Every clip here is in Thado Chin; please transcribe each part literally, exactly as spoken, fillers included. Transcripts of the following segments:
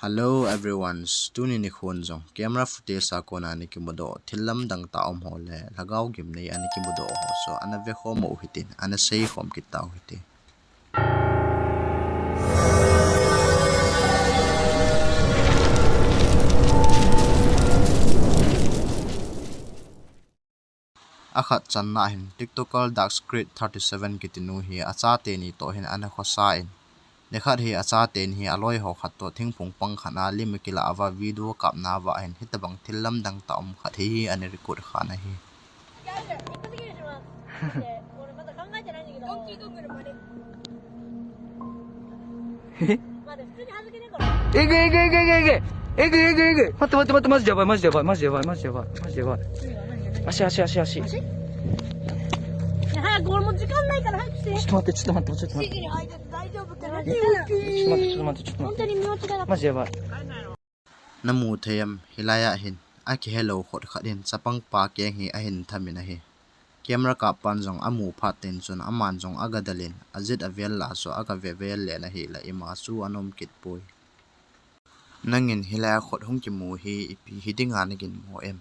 Hello everyone, tuni nikhon jong camera footage a kona ana kimudoh thil lamdang tah a um ho le lhagao gimnei ana kimudoh ho chu ana vekhom u hitin, ana seikhom kit tau hite. Akhat channa hin TikToker Dark Secret thirty seven kiti nu hi achate ni toh hin ana khosa in, nikhat hi achate ni hi aloi ho khat toh thingphung pang khat a lim akilah uva video kapna uva hin hitabang thil lamdang tah um khat hi ana record kha in ahi. えいけいけいけいけいけ。 待って待って待って、マジでやばい、マジでやばい、マジでやばい、マジでやばい、マジでやばい。 足、足、足、足。 足？ いや、早く、俺もう時間ないから早くして。 ちょっと待って、ちょっと待って、ちょっと待って。 大丈夫かな？ ちょっと待って、ちょっと待って、ちょっと待って。 本当に身内がだ。 マジでやばい。 Namu thei em, hilai a hin akihelou khut khat hin chapang pa keng hi ahin tham in ahi. Camera kap pan jong amu phat in chun aman jong aga del in, ajit avel lah chu aga ve vel le in ahile ima chu ana um kit poi. Nangin hilai a khut hung kimu hi ipi hi dinga nagin mo em?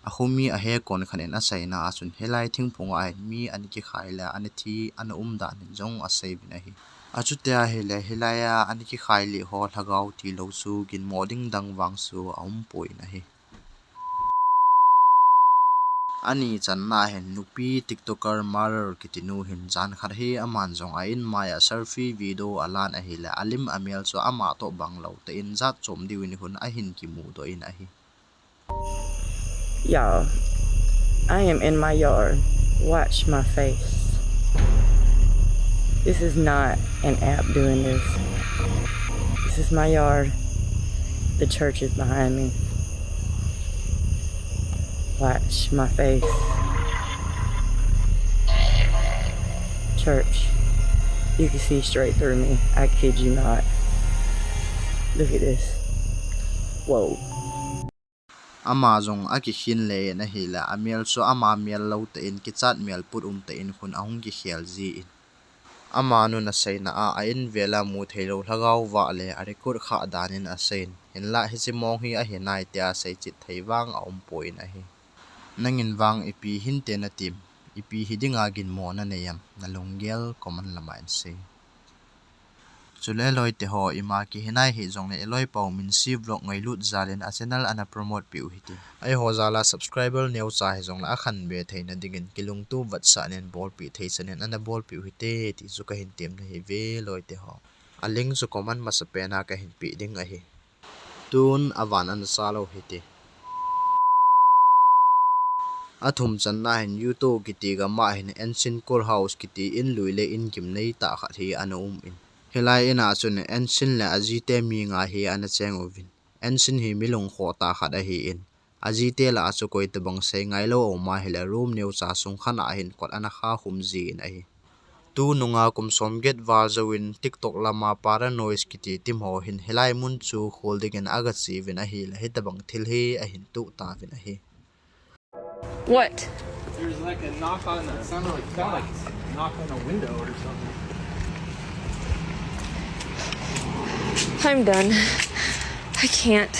Akhu mi ahe kon khat in aseina a chun hilai thingphung a hin mi ana kikhai le ana thi ana um dan hin jong asei uvin ahi. Achuti ahile hilai a ana kikhai lih ho lhagao tilou chu ginmo ding dang vang chu aum poi in ahi. Ani channa hin nupi TikToker Marer kiti nu hin jan khat hi aman jong a in mai a selfie video alan ahile alim amel chu ama toh bang lou tah in jat chom diu in hun ahin kimudoh in ahi. Y'all, I am in my yard. Watch my face. This is not an app doing this. This is my yard. The church is behind me. Watch my face. Church, you can see straight through me. I kid you not. Look at this. Whoa. Ama jong akikhin le in ahile, amel chu ama mel lou tah in, kichat mel put um tah in khun ahung kikhel ji in. Amanun aseina a, a in vel a mu theilou lhagao vah le a record khah dan in asei in, hinlah hiche mong hi ahi nai tia seichit thei vang aum poi in ahi. Nangin vang ipi hinte natim, ipi hi dinga ginmo nanei em, nalunggel comment lama in sei. Chule loite ho, ima kihi nai hih jongle i loipa u Minsi Vlog ngailut jal in a channel ana promote peh u hite. Eiho jal a subscriber neocha hijongle akhanbe theina dingin kilungtup vetsah in bolpeh thei chan in ana bolpeh u hite ti chu kahin temna ahiuve loite ho. A link chu comment masapen a kahin peh ding ahi. Tun avan ana sa lou hite. Athum channa hin Yuto kiti gam a hin Ancient Courthouse kiti in lui le in gimnei tah khat hi ana um in. Hilai in a chun Ancient le ajite mi nga hi ana cheng uvin. Ancient hi mi lungkhoh tah khat ahi in. Ajite lah a chu koi tabang sei ngailou aum ahile room neocha sung khat a hin kot ana kha khum ji in ahi. Tunung a kum somget val jouvin TikTok lama Paranoise kiti team ho hin hilai mun chu khol dingin aga che uvin ahile hitabang thil hi ahin toh tauvin ahi. What? There's like a knock on the, sound like, sound like knock on a window or something. I'm done. I can't.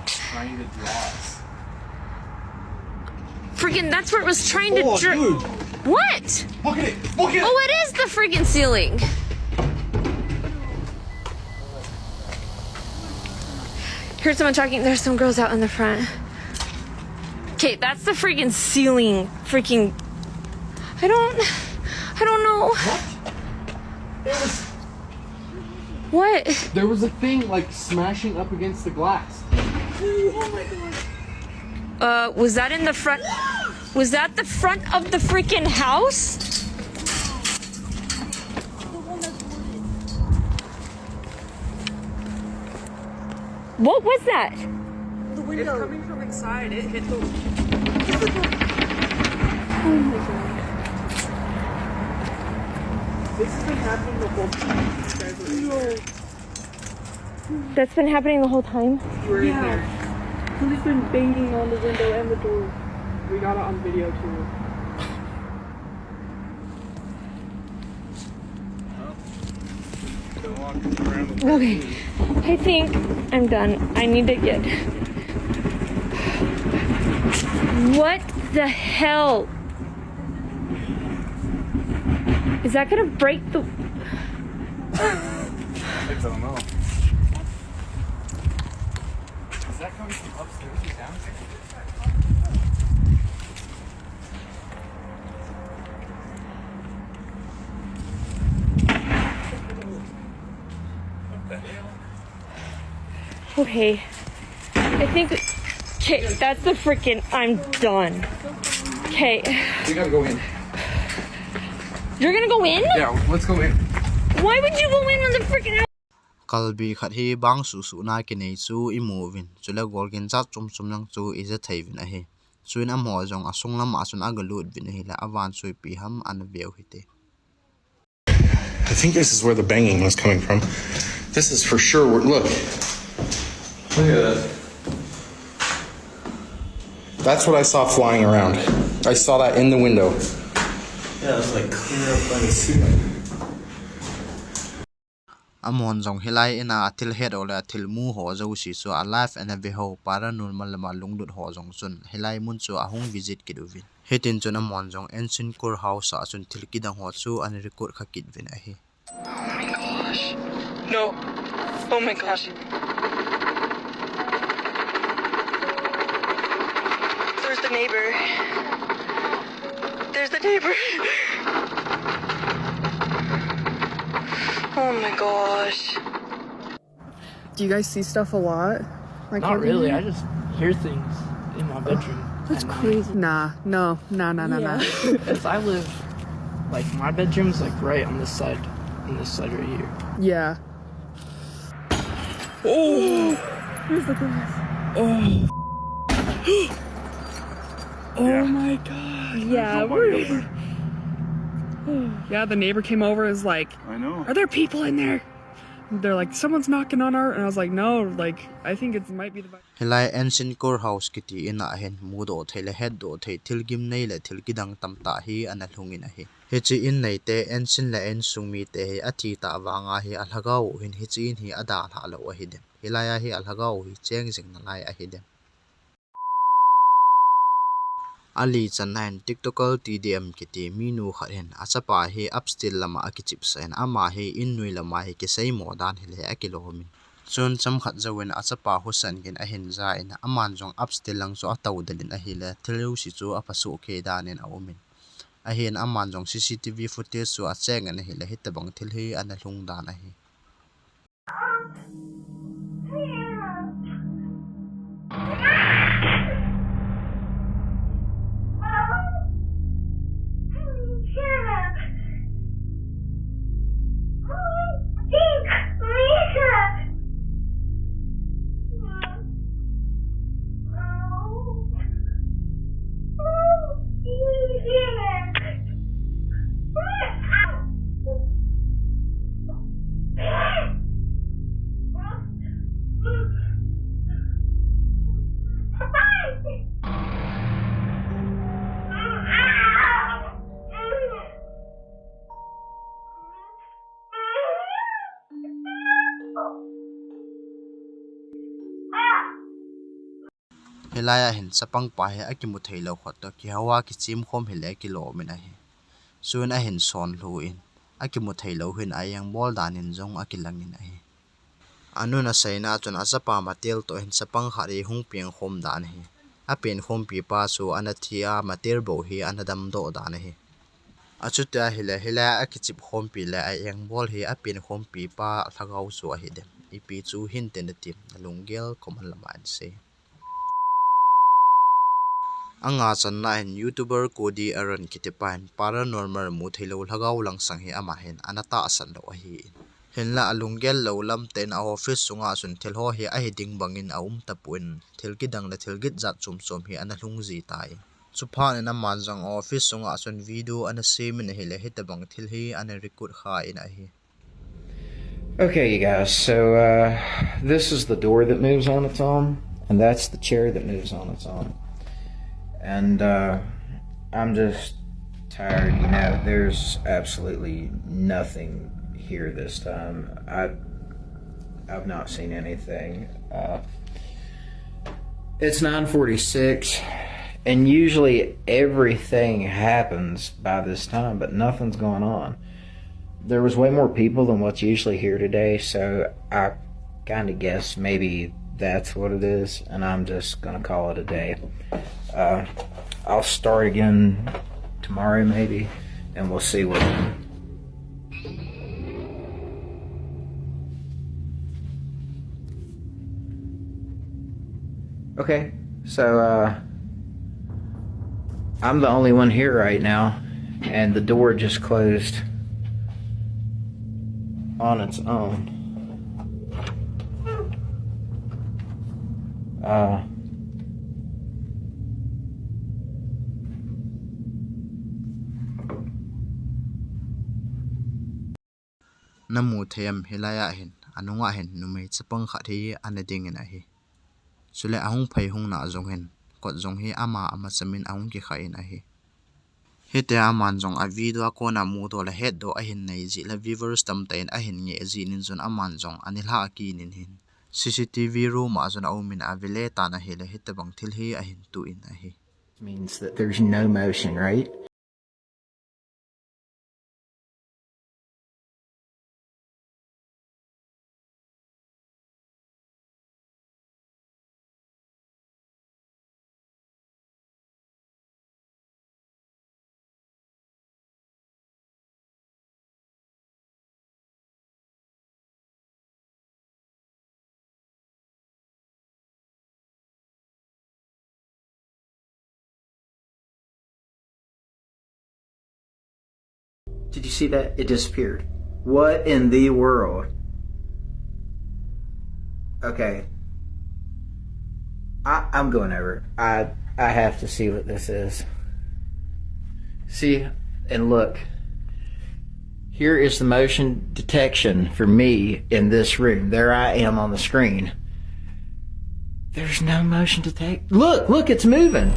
Trying to draw us. Freaking, that's where it was trying to. Oh, dr- dude. What? Look at it. Look at it. Oh, it is the freaking ceiling. Here's someone talking. There's some girls out in the front. Okay, that's the freaking ceiling. Freaking. I don't. I don't know. What? It was What? There was a thing, like, smashing up against the glass. Uh, was that in the front? Was that the front of the freaking house? What was that? The window. It's coming from inside. It hit the. Oh my god. This has been happening the whole time. You guys were in there. That's been happening the whole time? You were in there. Yeah. Somebody's been banging on the window and the door. We got it on video too. Okay, I think I'm done. I need to get. What the hell? Is that gonna break the? I don't know. Is that coming from upstairs or downstairs? Okay. I think. Okay, that's the freaking. I'm done. Okay. We gotta go in. You're gonna go in? Yeah, let's go in. Why would you go in when the freaking. Kalbi khat hi bang suhsuhna kinei chu i mu uvin, chule golgin jat chom chom lang chu i ja thei uvin ahi. Chuin amaho jong asung lamah chun aga lut uvin ahile, avan chu ipi ham ana ve u hite. I think this is where the banging was coming from. This is for sure. Where, look. Look at that. That's what I saw flying around. I saw that in the window. Yeah, it's like clear up by the ceiling. Amahon jong hilai in a athil het ho le athil mu ho jouse chu a live ana ve ho paranormal lama lunglut ho jong chun hilai mun chu ahung visit kit uvin. Hitin chun amahon jong Ensign Courthouse a chun thil kidang ho chu ana record kha kit uvin ahi. Oh my gosh. No. Oh my gosh. There's the neighbor. There's the neighbor. Oh my gosh. Do you guys see stuff a lot? Like, Not have really. you? I just hear things in my bedroom. That's at night. Crazy. Nah, no, nah, nah, nah, nah. Because I live, like, my bedroom's like right on this side, on this side right here. Yeah. Oh, here's the glass. Oh. Oh my god. Yeah, we're. Yeah, the neighbor came over and was like, I know. "Are there people in there?" They're like, "Someone's knocking on our," and I was like, "No, like, I think it might be the." Hilai Ensign Courthouse kiti in a hin mudoh thei le hetdoh thei thil gimnei le thil kidang tamtah hi ana lhung in ahi. Hiche in neite, Ensign le a insung mite hi athi tah vanga hi alhagao u hin hiche in hi adalhah lou ahi dem. Hilai a hi alhagao u hi cheng jing nalai ahi dem. Ali channa hin TikToker T D M kiti minu khat hin achapa hi upstairs lama akichipsah in ama hi in nui lama hi kiseimo dan hile akilom in. Chun chomkhat jouvin achapa husa in ahin ja in aman jong upstairs lang chu atou del in ahile thil jouse chu aphasoh kei dan in aum in. Ahin aman jong C C T V footage chu acheck in ahile hitobang thil hi ana lhung dan ahi. Hilai a hin chapang pa hi akimu thei lou khat toh kihou a kichim khom hile akilom in ahi. Chun ahin son lhu in akimu thei lou hin a engbol dan in jong akilang in ahi. Anun aseina chun achapa Matel toh hin chapang khat hi hung peng khom dan ahi. Apen khompi pa chu ana thi a Matel bou hi ana damdoh dan ahi. Achuti ahile hilai a akichip khompi le a engbol hi apen khompi pa lhagao chu ahi dem. Ipi chu hinte nati em, nalunggel comment lama hin sei. Anga channa hin YouTuber Cody Aaron kiti pa hin paranormal mu thei lou lhagao langsang hi ama hin ana tahsan lou ahi. Hinla alunggel lou lam tah in a office sunga chun thil ho hi ahi ding bangin aum tapon thil kidang le thil gitjat chom chom hi ana lhung ji tai. Chuphat in aman jong office sunga chun video ana sem in ahile hitobang thil hi ana record kha in ahi. Okay, you guys, so uh, this is the door that moves on its own, and that's the chair that moves on its own. And uh, I'm just tired, you know, there's absolutely nothing here this time. I I've not seen anything. Uh, it's nine forty-six, and usually everything happens by this time, but nothing's going on. There was way more people than what's usually here today, so I kind of guess maybe that's what it is, and I'm just gonna call it a day. Uh, I'll start again tomorrow, maybe, and we'll see what. Okay, so uh, I'm the only one here right now, and the door just closed on its own. Uh, Namu thei em, hilai a hin, anunga hin, numei chapang khat hi ana dingin ahi. Chule ahung phei hung na jong hin, kot jong hi ama ama chamin ahung kikha in ahi. Hiti aman jong a video a kona mudoh le hetdoh ahin nei jeh le viewers tamtah in ahin ngeh jeh in jong aman jong anilhah a kinin hin, C C T V room a jong aumin avele tan ahile hitobang thil hi ahin tuh in ahi. Means that there's no motion, right? Did you see that? It disappeared. What in the world? Okay. I, I'm going over. I I have to see what this is. See and look. Here is the motion detection for me in this room. There I am on the screen. There's no motion detect. Look, look, it's moving.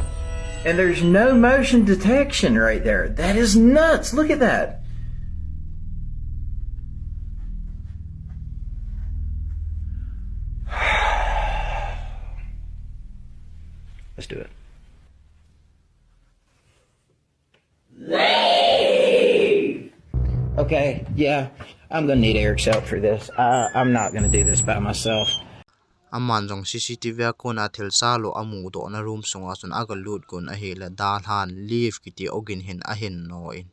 And there's no motion detection right there. That is nuts. Look at that. Let's do it. Okay, yeah, I'm gonna need Eric's help for this. I, I'm not gonna do this by myself. Aman jong C C T V a kona thil salo amudoh na room sunga chun aga lut gon ahile dalhan leave kiti ogin hin ahin no in.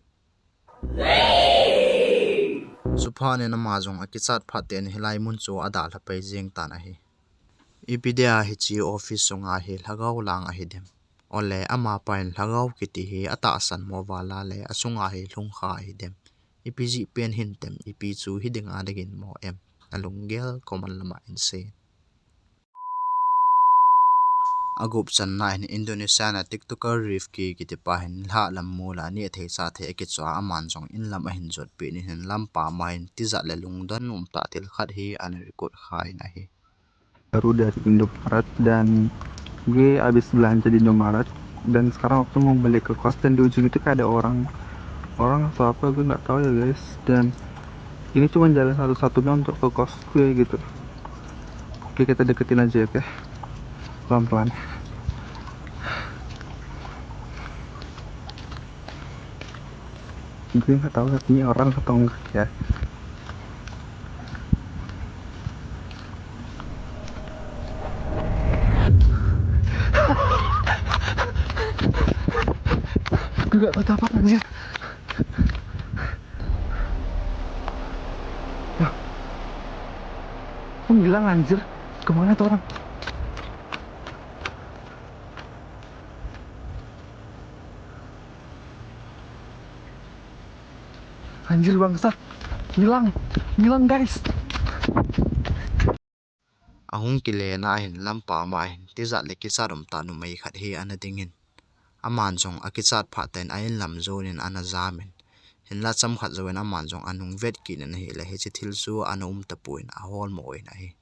Chuphat in ama jong akichat phat in hilai mun chu adalha pai jeng tan ahi. Ipi dia hiche office sunga hi lhagao lang ahi dem. Ole ama pa in lhagao kiti hi atahsan mo vala le asunga hi lhungkha ahi dem. Ipi jeh pen hin tem, ipi chu hiding a dingin mo em. Alunggel comment lama in sei. Agup channa hin Indonesia na TikToker Rifki kiti pa hin lhah lam mula ni athei sa thei akichua aman jong in lam ahin jot pi ni hin lampa ma hin tijat le lungdon umtah thil khat hi ana record kha in ahi. Baru dari Indomaret dan gue habis belanja di Indomaret dan sekarang waktu mau balik ke kos dan di ujung itu kayak ada orang orang atau apa gue nggak tahu ya guys, dan ini cuma jalan satu-satunya untuk ke kos gue gitu. Oke, kita deketin aja, oke, pelan-pelan. Gue nggak tahu artinya orang atau enggak ya. Gue nggak tahu apa-apa, anjir. Kok hilang, anjir? Kemana tuh orang? Anjir, bangsat. Hilang. Hilang, guys. Ahung kile na hin lampa ma hin tijat le kichat umtah numei khat hi ana dingin. Aman jong akichat phat in a in lam jonin ana jamin. Hinla chomkhat jouvin aman jong anung vet kit in ahile hiche thil chu ana um tapon ahol mo in ahi.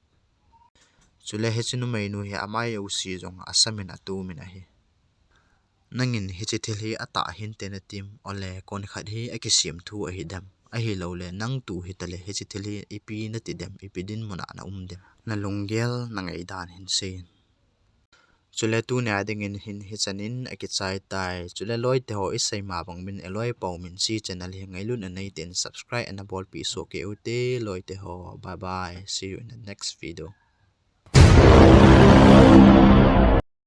Chule hiche numei nu hi amai jouse jong asamin atumin ahi. Nangin hiche thil hi atah hinte natim, ole konkhat hi akisem thu ahi dem. Ahilou le, nang tu hita le, hichi thil hi ipi nati dem, ipi dinmun a na um dem. Na lunggel, na ngaidan hin sei in. Chule tuni a dingin hin hichan in akichai tai. Chule loi te ho, isei ma bang min, Eloi Pau min, hiche channel hi ngailutna nei ten subscribe ana bolpi soh kei ute loi te ho. Bye bye. See you in the next video.